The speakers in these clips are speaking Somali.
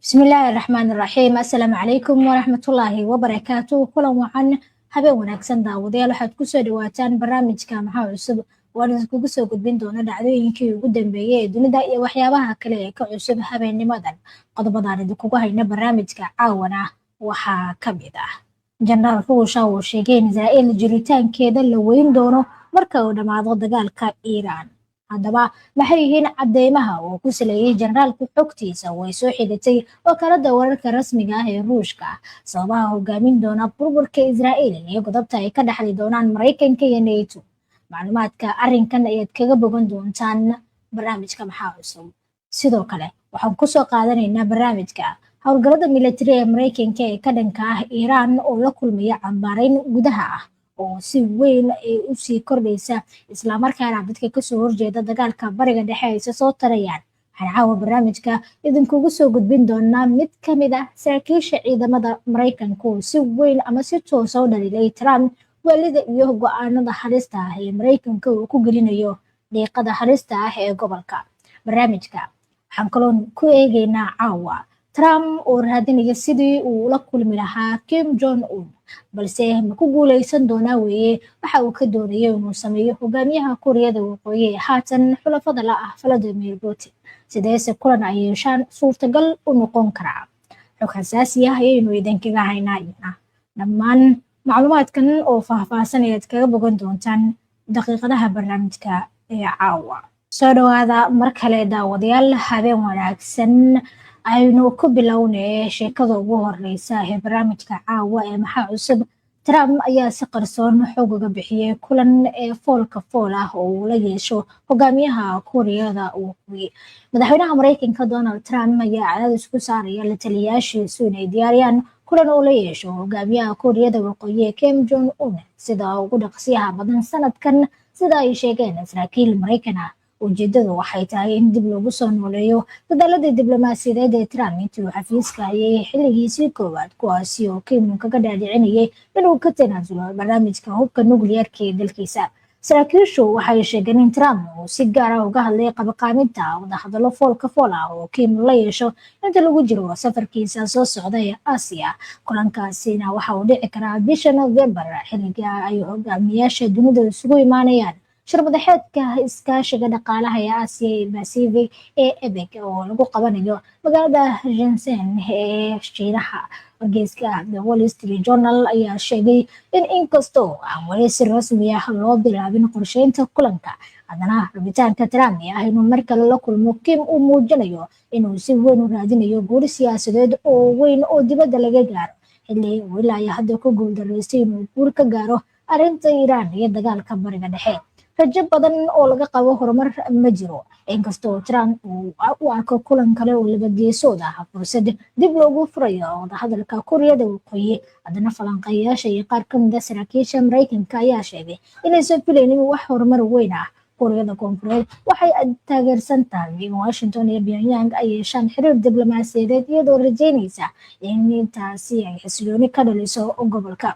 Bismillaahi raxmaani raxiim. Assalaamu calaykum waraxmatullaahi wabarakaatu. Kulan wacan, habeen wanaagsan daawadayaal. Waxaad kusoo dhawaataan barnaamijka Maxaa Cusub, waan idinkugu soo gudbin doona dhacdooyinkii ugu dambeeyey ee dunida iyo waxyaabaha kale ee ka cusub habeennimadan. Qodobadaan idinkugu hayna barnaamijka caawana waxaa ka mid ah Jenaraal Ruusha uu sheegay in Israa'iil jiritaankeeda la weyn doono marka uu dhammaado dagaalka Iiraan. Haddaba maxay yihiin cadeymaha uu ku saleeyey generaalku xogtiisa oo ay soo xigatay wakaalada wararka rasmiga ah ee Ruushka? Sababaha hogaamin doona burburka Israa'iil iyo godobta ay ka dhexli doonaan Maraykanka iyo NATO, macluumaadka arrinkan ayaad kaga bogan doontaan barnaamijka Maxaa Cusub. Sidoo kale waxaan kusoo qaadanaynaa barnaamijka howlgallada militari ee Maraykanka ee ka dhanka ah Iiraan oo la kulmaya cambaarayn gudaha ah oo si weyn ay usii kordhaysa, islamarkaana dadka kasoo horjeeda dagaalka Bariga Dhexe ayse soo tarayaan. Waxaan caawa barnaamijka idinkugu soo gudbin doonaa mid kamid ah saraakiisha ciidamada Maraykanka oo si weyn ama si toosa u dhaliilay Trump, waalida iyo go-aanada halista ah ee Maraykanka uu ku gelinayo dhiiqada halista ah ee gobolka. Barnaamijka waxaan kaloo ku eegeynaa caawa Trump oo raadinaya sidii uu ula kulmi lahaa Kim Jong Un, balse ma ku guuleysan doonaa weeye waxa uu ka doonayay inuu sameeyo hogaamiyaha Kuuriyada Waqooyi ee haatan xulafada la ah Vladimir Putin? Sideese kulan ay yeeshaan suurtagal u noqon karaa? Xog xasaasi ah ayaynu idinkaga haynaa iyana. Dhammaan macluumaadkan oo faahfaahsan ayaad kaga bogan doontaan daqiiqadaha barnaamijka ee caawa. Soo dhawaada mar kale daawadayaal, habeen wanaagsan. Aynu ku bilownay sheekada ugu horeysa ee barnaamijka caawa ee Maxaa Cusub. Trump ayaa si qarsoon xog uga bixiyey kulan ee foolka fool ah oo uu la yeesho hogaamiyaha Kuuriyada Waqooyi. Madaxweynaha Maraykanka Donald Trump ayaa cadaadis ku saaraya la taliyayaashiisu inay diyaariyaan kulan uu la yeesho hogaamiyaha Kuuriyada Waqooyi ee Kim Jong Un sida ugu dhaqsiyaha badan sanadkan, sida ay sheegeen saraakiil Maraykan ah. Ujeedadu waxay tahay in dib loogu soo nooleeyo dadaaladii diblomaasiyadeed ee Trump intii uu xafiiska hayay xilligiisii koowaad, kuwaasi oo Kim kaga dhaadhicinayay inuu ka tanaasulo barnaamijka hubka nukliyeerka ee dalkiisa. Saraakiishu waxay sheegeen in Trump uu si gaar ah uga hadlay qabaqaabinta wadahadallo foolka fool ah oo Kim la yeesho inta lagu jiro safarkiisa soo socda ee Aasiya. Kulankaasina waxa uu dhici karaa bisha November, xilliga ay hogaamiyaasha dunida isugu imaanayaan shirmadaxeedka iskaashiga dhaqaalaha ee Aasiya ee Pacific ee APEC oo lagu qabanayo magaalada Shenzhen ee Shiinaha. Wargeyska The Wall Street Journal ayaa sheegay in inkastoo aan weli si rasmi ah loo bilaabin qorsheynta kulanka, haddana rabitaanka Trump ee ah inuu mar kale la kulmo Kim uu muujinayo inuu si weyn u raadinayo guul siyaasadeed oo weyn oo dibadda laga gaaro, xilli uu ilaa iyo hadda ku guuldareystay inuu guul ka gaaro arrinta Iiraan iyo dagaalka Bariga Dhexe. Rajo badan oo laga qabo horumar ma jiro, inkastoo Trump uu u arko kulan kale oo laba geesood ah fursad dib loogu furayo wadahadalka Kuuriyada Waqooyi, haddana falanqeeyayaasha iyo qaar ka mid ah saraakiisha Maraykanka ayaa sheegay inaysan filaynin wax horumar weyn ah. Kuuriyada Koonfureed waxay taageersan tahay in Washington iyo Pyongyang ay yeeshaan xiriir diblomaasiyadeed, iyadoo rajeynaysa in intaasi ay xasilooni ka dhaliso gobolka.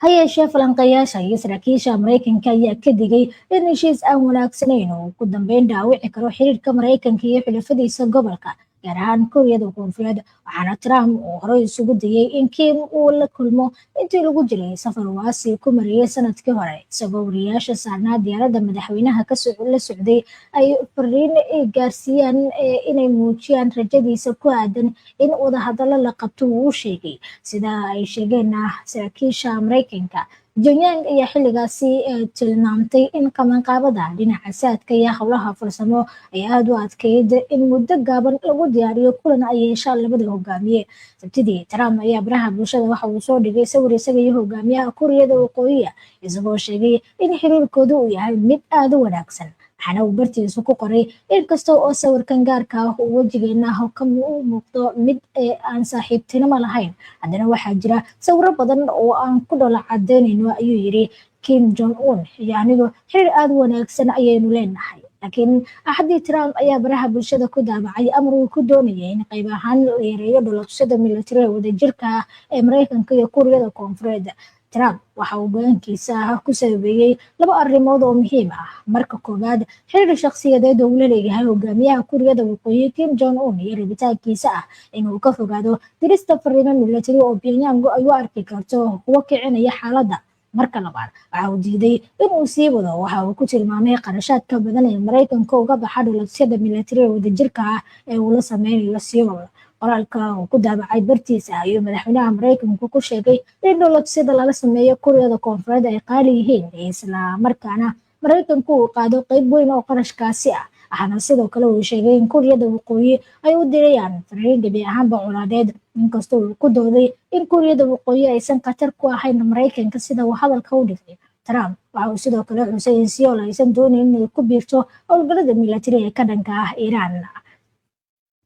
Ha yeeshee, falanqeeyaasha iyo saraakiisha Maraykanka ayaa ka digay in heshiis aan wanaagsanayn uu ugu dambeyn dhaawici karo xiriirka Maraykanka iyo xulafadiisa gobolka, gaar ahaan Kuuriyada Koonfureed. Waxaana Trump uu horey isugu dayay in Kim uu la kulmo intii lagu jiray safar uu Aasiya ku mariyey sanadkii hore, isagoo wariyaasha saarnaa diyaaradda madaxweynaha la socday ay fariin gaarsiiyaan inay muujiyaan rajadiisa ku aadan in wadahadallo la qabto uu u sheegay. Sida ay sheegeen saraakiisha Maraykanka, Pyongyang ayaa xilligaasi tilmaamtay in qabanqaabada dhinaca saadka iyo howlaha farsamo ay aada u adkeyd in muddo gaaban lagu diyaariyo kulan ay yeeshaan labada hogaamiye. Sabtidii, Trump ayaa baraha bulshada waxa uu soo dhigay sawir isaga iyo hogaamiyaha Kuuriyada Waqooyiya, isagoo sheegay in xiriirkooda uu yahay mid aada u wanaagsan. Waxaana uu bartiisa ku qoray: "Inkasta oo sawirkan gaarka ah uu wejigeena ka u muuqdo mid aan saaxiibtinimo lahayn, haddana waxaa jira sawiro badan oo aan ku dhala cadeynayno," ayuu yiri. "Kim Jong Un iyo anigu xiriir aada u wanaagsan ayaynu leenahay." Laakiin Axaddii, Trump ayaa baraha bulshada ku daabacay amar uu ku doonayay in qayb ahaan la yareeyo dhoolatusada militari ee wadajirka ah ee Maraykanka iyo Kuuriyada Koonfureed. Trump waxa uu go-aankiisa ku sababeeyey laba arrimood oo muhiim ah. Marka koowaad, xiriir shakhsiyadeed oo uu la leeyahay hogaamiyaha Kuuriyada Waqooyi Kim Jong Un iyo rabitaankiisa ah inuu ka fogaado dirista fariimo military oo Pyongyang ay u arki karto kuwo kicinaya xaaladda. Marka labaad, waxa uu diiday inuu sii wado waxa uu ku tilmaamay qarashaadka badan ee Maraykanka uga baxa dhoolatusyada military ee wadajirka ah ee uu la sameynayo Seoul. Qoraalka uu ku daabacay bartiisa ayuu madaxweynaha Maraykanku ku sheegay in dhoolatusyada lala sameeyo Kuuriyada Koonfureed ay qaali yihiin, isla markaana Maraykanku uu qaado qeyb weyn oo qarashkaasi ah. Waxaana sidoo kale uu sheegay in Kuuriyada Waqooyi ay u dirayaan fariin gebi ahaanba colaadeed, inkastoo uu ku dooday in Kuuriyada Waqooyi aysan khatar ku ahayn Maraykanka, sida uu hadalka u dhigay. Trump waxa uu sidoo kale xusay in Seoul aysan doonayn inay ku biirto howlgallada military ee ka dhanka ah Iiraan.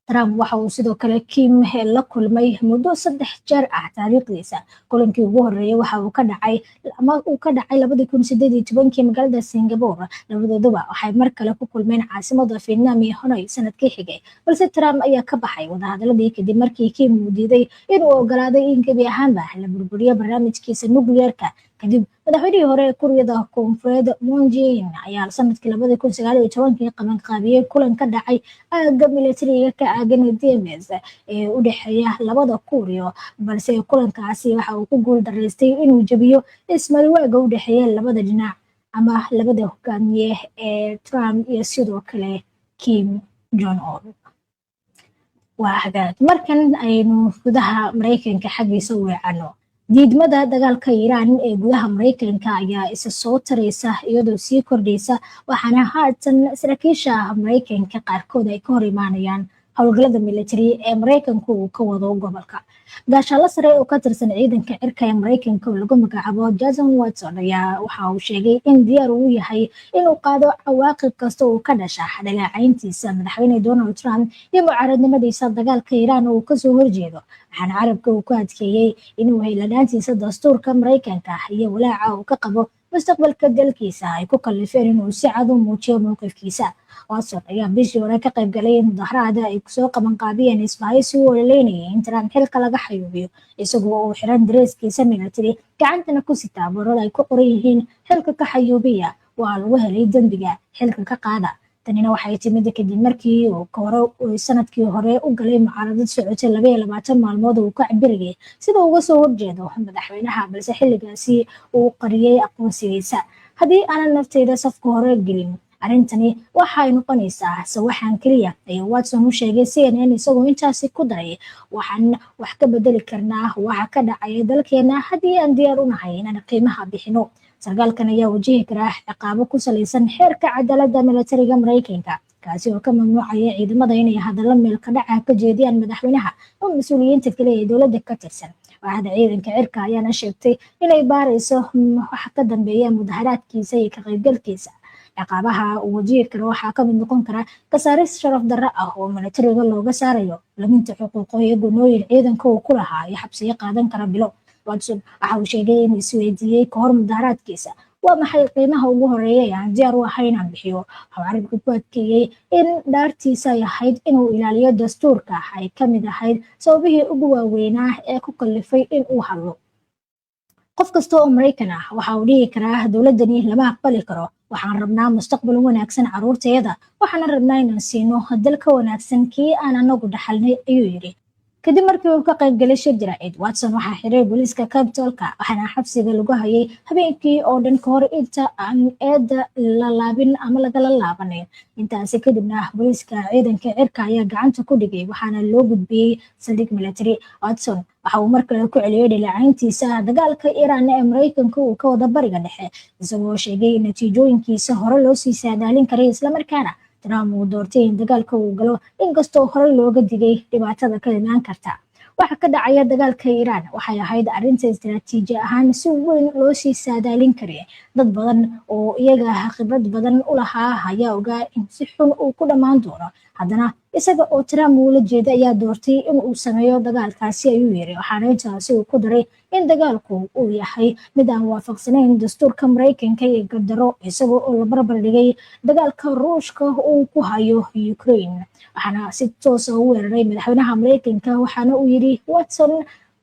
Trump waxa uu sidoo kale Kim la kulmay muddo saddex jeer ah taariikhdiisa. Kulankii ugu horeeyay waxa uu ka dhacay ama uu ka dhacay 2018-kii magaalada Singapore. Labadooduba waxay mar kale ku kulmeen caasimada Vietnam iyo Hanoi sanadkii xigay, balse Trump ayaa ka baxay wadahadaladii kadib markii Kim uu diiday inuu ogolaaday in gebi ahaanba la burburiyo barnaamijkiisa nukliyeerka. Kadib, madaxweynihii hore ee Kuuriyada Koonfureed Moon Jae-in ayaa sanadkii 2019-kii qabanqaabiyey kulan ka dhacay aagga militariga ka aagan DMZ ee u dhexeeya labada Kuuriyo, balse kulankaasi waxa uu ku guul daraystay inuu jebiyo ismariwaaga u dhexeeya labada dhinac ama labada hogaamiye ee Trump iyo sidoo kale Kim Jong Un. Waa hagaag, markan aynu gudaha Maraykanka xaggiisa u weecano. Diidmada dagaalka Iiraan ee gudaha Maraykanka ayaa isa soo taraysa iyadoo sii kordhaysa, waxaana haatan saraakiisha Maraykanka qaarkood ay ka hor imaanayaan howlgallada military ee Maraykanku uu ka wado gobolka. Gaashaalo sare oo ka tirsan ciidanka cirka ee Maraykanka oo lagu magacaabo Jason Watson ayaa waxa uu sheegay in diyaar uu yahay inuu qaado cawaaqib kasta oo ka dhasha dhaleecayntiisa madaxweyne Donald Trump iyo mucaaradnimadiisa dagaalka Iiraan oo uu kasoo horjeedo. Waxaana carabka uu ku adkeeyey inuu hayladhaantiisa dastuurka Maraykanka iyo walaaca uu ka qabo mustaqbalka dalkiisa ay ku kalifeen inuu si cad u muujiyo mowqifkiisa. Watson ayaa bishii hore ka qayb galay mudaharaada ay kusoo qabanqaabiyeen isbahaysi u ololeynayay in Trump xilka laga xayuubiyo, isagoo uu xiran dareeskiisa military, gacantana ku sitaa boorar ay ku qoran yihiin "Xilka ka xayuubiya", "Waa lagu helay dembiga, xilka ka qaada". Tanina waxay timid kadib markii uu hore sanadkii hore u galay mucaaradad socotay 22 maalmood uu ka cabirayay sida uga soo horjeedo madaxweynaha, balse xilligaasi uu qariyey aqoonsigiisa. "Haddii aanan naftayda safka hore gelin, arrintani waxay noqonaysaa sawaxan keliya," ayuu Watson u sheegay CNN, isagoo intaasi ku daray: "Waxaan wax ka bedeli karnaa waxa ka dhacaya dalkeena haddii aan diyaar u nahay inaan qiimaha bixino. Sarkaalkan ayaa wajihi karaa ciqaabo ku salaysan xeerka cadaaladda militariga Maraykanka, kaasi oo ka mamnuucaya ciidamada inay hadallo meel ka dhaca ka jeediyaan madaxweynaha oo mas-uuliyiinta kale ee dowladda ka tirsan. Waaxda ciidanka cirka ayaana sheegtay inay baarayso waxa ka dambeeya mudaharaadkiisa iyo ka qaybgalkiisa. Ciqaabaha uu wajihi karo waxaa kamid noqon kara kasaaris sharaf darro ah oo militariga looga saarayo, luminta xuquuqo iyo gunooyin ciidanka uu ku lahaa, iyo xabsiyo qaadan kara bilo. Watson waxa uu sheegay inuu isweydiiyey kahor mudaharaadkiisa: "Waa maxay qiimaha ugu horeeya ee aan diyaar u ahay inaan bixiyo?" Waxuu carabka ku adkeeyey in dhaartiisa ay ahayd inuu ilaaliyo dastuurka ay kamid ahayd sababihii ugu waaweynaa ee ku kalifay in uu hadlo. "Qof kasta oo Maraykan ah waxa uu dhihi karaa dowladani lama aqbali karo. Waxaan rabnaa mustaqbal wanaagsan caruurtayada, waxaana rabnaa inaan siino dal ka wanaagsan kii aan anagu dhaxalnay," ayuu yidhi. Kadib markii uu ka qayb galay shir jaraa'id, Watson waxaa xiray booliiska Capitolka, waxaana xabsiga lagu hayay habeenkii oo dhan kahor inta aan eedda la laabin ama lagala laabanin. Intaasi kadibna booliiska ciidanka cirka ayaa gacanta ku dhigay, waxaana loo gudbiyey saldhig military. Watson waxa uu mar kale ku celiyey dhaleecayntiisa dagaalka Iiraan ee Maraykanka uu ka wada Bariga Dhexe, isagoo sheegay in natiijooyinkiisa hore loo sii saadaalin karay, islamarkaana Trump uu doortay in dagaalka uu galo inkastoo horey looga digay dhibaatada ka imaan karta. "Waxa ka dhacaya dagaalka Iiraan waxay ahayd arrinta istaraatiiji ahaan si weyn loo sii saadaalin karay. Dad badan oo iyaga khibrad badan u lahaa ayaa ogaa in si xun uu ku dhammaan doono. Haddana isaga oo Trump uula jeeda ayaa doortay in uu sameeyo dagaalkaasi," ayuu yiri. Waxaana intaasi uu ku daray in dagaalku uu yahay mid aan waafaqsanayn dastuurka Maraykanka iyo gardaro, isagoo oo la barbar dhigay dagaalka Ruushka uu ku hayo Ukraine. Waxaana si toosa u weeraray madaxweynaha Maraykanka, waxaana uu yiri Watson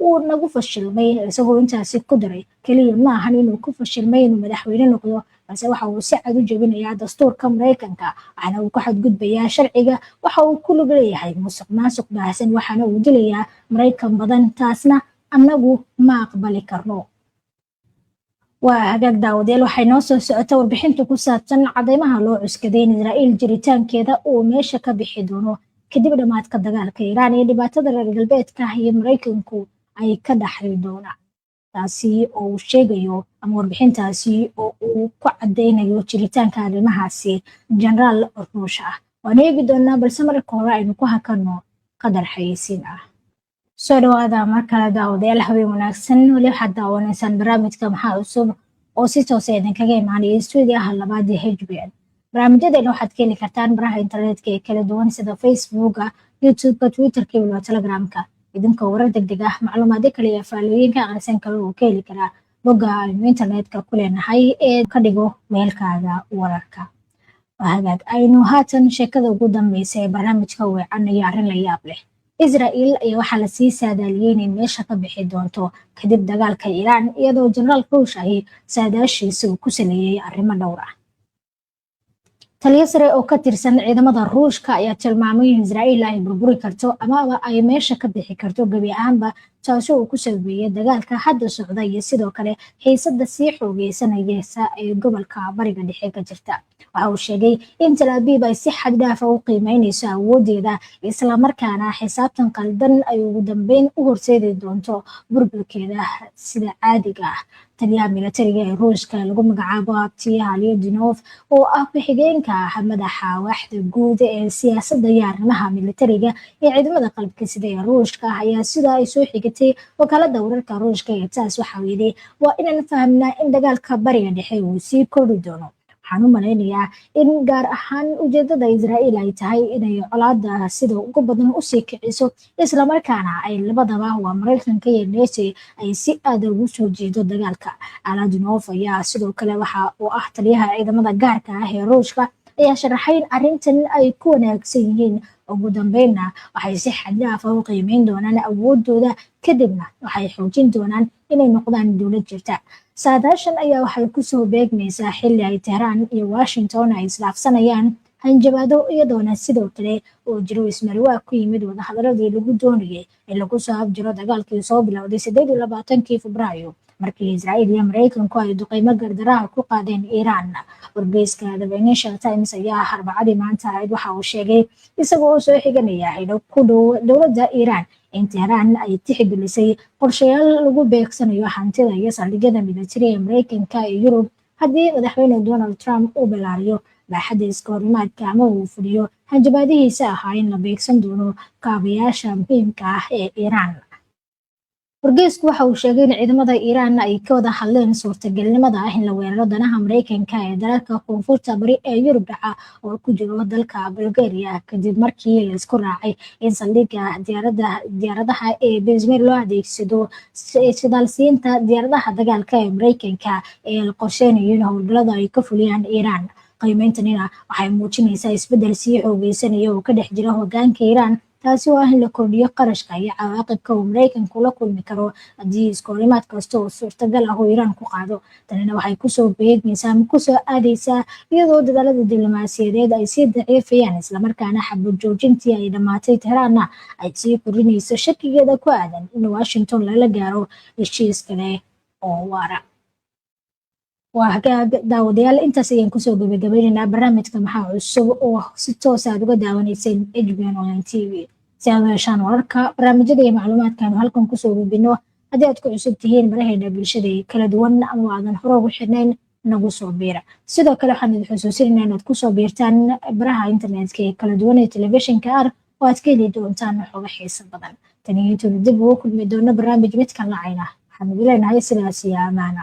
Uu nagu fashilmay, isagoo intaasi ku daray keliya ma ahan inuu ku fashilmay inuu madaxweyne noqdo, balse waxa uu si cad u jebinayaa dastuurka Maraykanka, waxaana uu ku xadgudbayaa sharciga. Waxa uu ku lug leeyahay musuq maasuq baahsan, waxaana uu dilayaa Maraykan badan. Taasna annagu ma aqbali karno. Waa hagaag, daawadayaal, waxay noo soo socota warbixinta ku saabsan cadeymaha loo cuskaday in Israa'iil jiritaankeeda uu meesha ka bixi doono kadib dhammaadka dagaalka Iiraan iyo dhibaatada reer galbeedka iyo Maraykanku ay ka dhaxli doonaan, taasi oo uu sheegayo ama warbixintaasi oo uu ku cadeynayo jiritaanka arrimahaasi jenaraal Ruush ah. Waanu eegi doonaa, balse marka hore aynu ku hakano qadar xayeysiin ah. Soo dhawaada mar kale, daawadayaal, habeen wanaagsan. Weli waxaad daawanaysaan barnaamijka Maxaa Cusub oo si toosa idinkaga imaanaya stuudiyaha labaad ee HBN. Barnaamijyadeena waxaad ka heli kartaan baraha internetka ee kala duwan sida Facebooka, YouTubeka, Twitterka iyo waliba Telegramka, idinkoo warar deg deg ah, macluumaadyo kale iyo faallooyinka aqrisan kale oo ka heli karaa bogga aynu internetka ku leenahay ee ka dhigo weelkaaga wararka. Waa hagaag, aynu haatan sheekada ugu dambeysa ee barnaamijka weecanayo arrin la yaab leh. Israel ayaa waxaa lasii saadaaliyey inay meesha ka bixi doonto kadib dagaalka Iiraan, iyadoo jenaraal Ruush ahi saadaashiisa uu ku saleeyey arrimo dhowr ah. Taliyo sare oo ka tirsan ciidamada Ruushka ayaa tilmaamay in Israa'iil ay burburi karto amaba ay meesha ka bixi karto gebi ahaanba, taasi uu ku sababeeyey dagaalka hadda socda iyo sidoo kale xiisada sii xoogeysanaysa ee gobolka Bariga Dhexe ka jirta. Waxa uu sheegay in Tel Aviv ay si xad dhaafa u qiimeyneyso awoodeeda, islamarkaana xisaabtan qaldan ay ugu dambeyn u horseedi doonto burburkeeda sida caadiga ah. Taliyaha militariga ee Ruushka lagu magacaabo Apti Alaudinov, oo ah ku-xigeenka madaxa waaxda guud ee siyaasadda iyo arrimaha militariga ee ciidamada qalabka sida ee Ruushka, ayaa sida ay soo xigatay wakaalada wararka Ruushka ee TASS waxa uu yidhi: "Waa inaan fahamnaa in dagaalka Bariga Dhexe uu sii kordhi doono. Waxaan u malaynayaa in gaar ahaan ujeedada Israa'iil ay tahay inay colaada sida ugu badan usii kiciso, islamarkaana ay labadaba, waa Maraykanka iyo NATO, ay si aada ugu soo jeedo dagaalka." Alaudinov ayaa sidoo kale waxa uu ah taliyaha ciidamada gaarka ah ee Ruushka, ayaa sharaxay in arrintan ay ku wanaagsan yihiin. Ugu dambeynna waxay si xad dhaaf ah u qiimeyn doonaan awoodooda, kadibna waxay xoojin doonaan inay noqdaan dowlad jirta. Saadaashan ayaa waxay kusoo beegmaysaa xilli ay Tehraan iyo Washington ay isdhaafsanayaan hanjabaado, iyadoona sidoo kale uu jiro ismariwaag ku yimid wadahadaladii lagu doonayay in lagu soo afjiro dagaalkii soo bilowday 28-kii Febraayo, markii Israa'iil iyo Maraykanku ay duqeymo gardaraha ku qaadeen Iiraan. Wargeyska The Financial Times ayaa Arbacadii maanta ahayd waxa uu sheegay, isaga oo soo xiganaya xidho ku dhow dowladda Iiraan, in Tehraan ay tixgelisay qorshayaal lagu beegsanayo hantida iyo saldhigyada militari ee Maraykanka iyo Yurub haddii madaxweyne Donald Trump uu bilaariyo baaxadda iska horimaadka ama uu fuliyo hanjabaadihiisa ahaa in la beegsan doono kaabayaasha muhiimka ah ee Iiraan. Wargeysku waxa uu sheegay in ciidamada Iiraan ay ka wada hadleen suurtagalnimada ah in la weeraro danaha Maraykanka ee dalalka koonfurta bari ee Yurub dhaca, oo ku jiro dalka Bulgaria, kadib markii la isku raacay in saldhigga diyaaradaha ee Bezmer loo adeegsado shidaalsiinta diyaaradaha dagaalka ee Maraykanka ee la qorsheynayo in howlgallada ay ka fuliyaan Iiraan. Qiimeyntanina waxay muujinaysaa isbeddel sii xoogeysanaya oo ka dhex jira hoggaanka Iiraan, taasi oo ah in la kordhiyo qarashka iyo cawaaqibka uu Maraykanku la kulmi karo haddii iskoorimaad kasta oo suurtagal ah oo Iiraan ku qaado. Tanina waxay kusoo beegmaysaa ama kusoo aadaysaa iyadoo dadaalada diblomaasiyadeed ay sii daciifayaan, islamarkaana xabad joojintii ay dhammaatay, Tehraanna ay sii kordhinayso shakigeeda ku aadan in Washington lala gaaro heshiis kale oo waara. Waa hagaag, daawadayaal, intaas ayaan kusoo gabagabeynaynaa barnaamijka Maxaa Cusub oo si toos aad uga daawanayseen HBN Online TV. Si aad u heshaan wararka, barnaamijyada iyo macluumaadkaanu halkan kusoo gudbino, haddii aad ku cusub tihiin baraheena bulshada ee kala duwan ama aadan hore ugu xirnayn, nagu soo biira. Sidoo kale waxaan idin xusuusinayna inaad kusoo biirtaan baraha internetka ee kala duwan ee telefishinka r, oo aad ka heli doontaan xogo xiiso badan. Tani iyo intaynu dib ugu kulmi doono barnaamij midkan lacayna, waxaan idin leenahay sidaas iyo amaana.